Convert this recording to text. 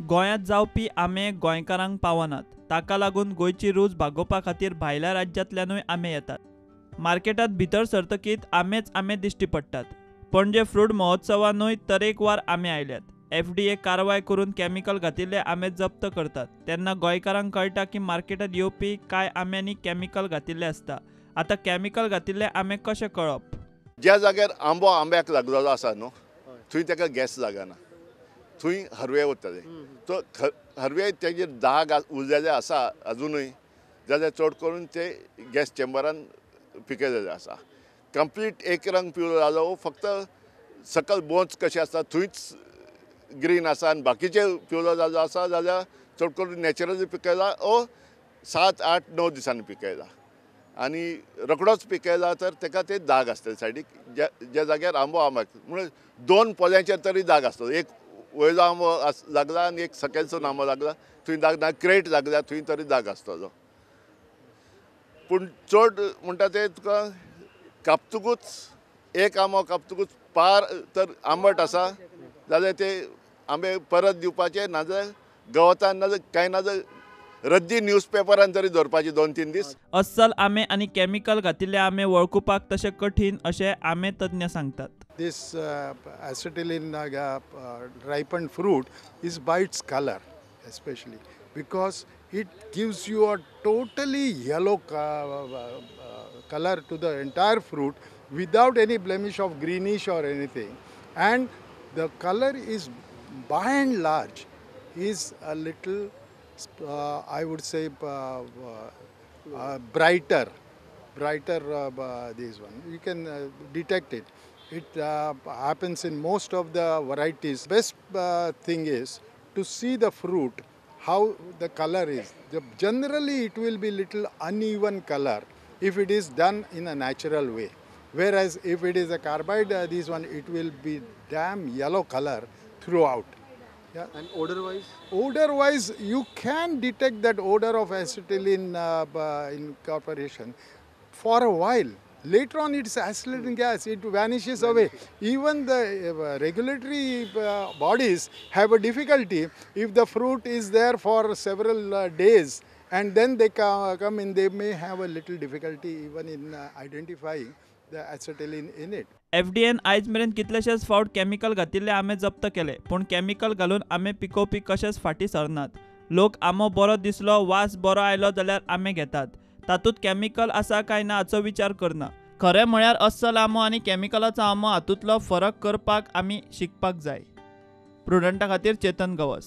गोंयांत जावपी आंबे गोंयकारांक पावनात, ताका लागून गोंयची रूच भागोवपा खातीर भायल्या राज्यांतल्यानूय आंबे येतात. मार्केटांत भितर सरतकीत आंबेच आंबे दिश्टी पडटात. पणजे फ्रूट महोत्सवानूय तरेकवार आंबे आयल्यात. FDA कारवाय करून केमिकल घातिल्ले आंबे जप्त करतात तेन्ना गोंयकारांक कळटा की मार्केटांत येवपी कांय आंब्यांनी केमिकल घातिल्लें आसता. आतां केमिकल घातिल्ले आंबे कशें कळप? ज्या जाग्यार आंबो आंब्याक लागलेलो आसा न्हू थंय ताका गॅस लागना, थंय हरवे उरतले. तो हरवे तेजेर दाग उरलेले आसा अजुनूय जाल्यार चड करून ते गॅस चेंबरान पिकयलेले आसा. कंप्लीट एक रंग पिवळो जालो, फक्त सकल बोंच कशें आसता थंयच ग्रीन आसा आनी बाकीचे पिवळो जाल्लो आसा जाल्यार चड करून नॅचरली पिकयला ओ 7, 8, 9 दिसांनी पिकयला आनी रोखडोच पिकयला तर ताका ते दाग आसतले सायडीक. ज्या ज्या जाग्यार आंबो आंब्याक म्हणून 2 पोल्यांचेर तरी दाग आसतलो, एक वयलो आंबो लागला आनी एक सकयलचो आंबो लागला थंय दाग ना, क्रेट लागल्या थंय तरी दाग आसतलो. पूण चड म्हणटा ते तुका कापतकूच एक आंबो कापतकूच पार तर आंबट आसा जाल्यार ते आंबे परत दिवपाचे, नाजाल्यार गवतान नाजाल्यार कांय नाजाल्यार रद्दी न्यूजपेपरान तरी दवरपाचे 2-3 दीस. अस्सल आंबे आनी केमिकल घातिल्ले आंबे वळखुपाक तशें कठीण अशें आंबे तज्ञ सांगतात. This acetylene ripened fruit is by its color especially because it gives you a totally yellow color to the entire fruit without any blemish of greenish or anything, and the color is by and large is a little I would say brighter this one. You can detect it. It happens in most of the varieties. Best thing is to see the fruit, how the color is. Generally it will be little uneven color if it is done in a natural way. Whereas if it is a carbide, this one, it will be damn yellow color throughout. Yeah. And odor-wise? Odor-wise, you can detect that odor of acetylene incorporation for a while. Later on, it's acetylene gas, it vanishes away. Even the regulatory bodies have a difficulty if the fruit is there for several days and then they come in, they may have a little difficulty even in identifying the acetylene in it. FDA आयज मेरेन कितलेशेच फावट chemical घातिल्ले आंबे जप्त केले, पूण chemical घालून आंबे पिकोवपी कशेच फाटीं सरनात. लोक आंबो बरो दिसलो, वास बरो आयलो जाल्यार आंबे घेतात, तातूंत केमिकल आसा काय ना हाचो विचार करना. खरें म्हळ्यार अस्सल आंबो आनी केमिकलाचो आंबो हातूंतलो फरक करपाक आमी शिकपाक जाय. प्रुडंटा खातीर चेतन गवस.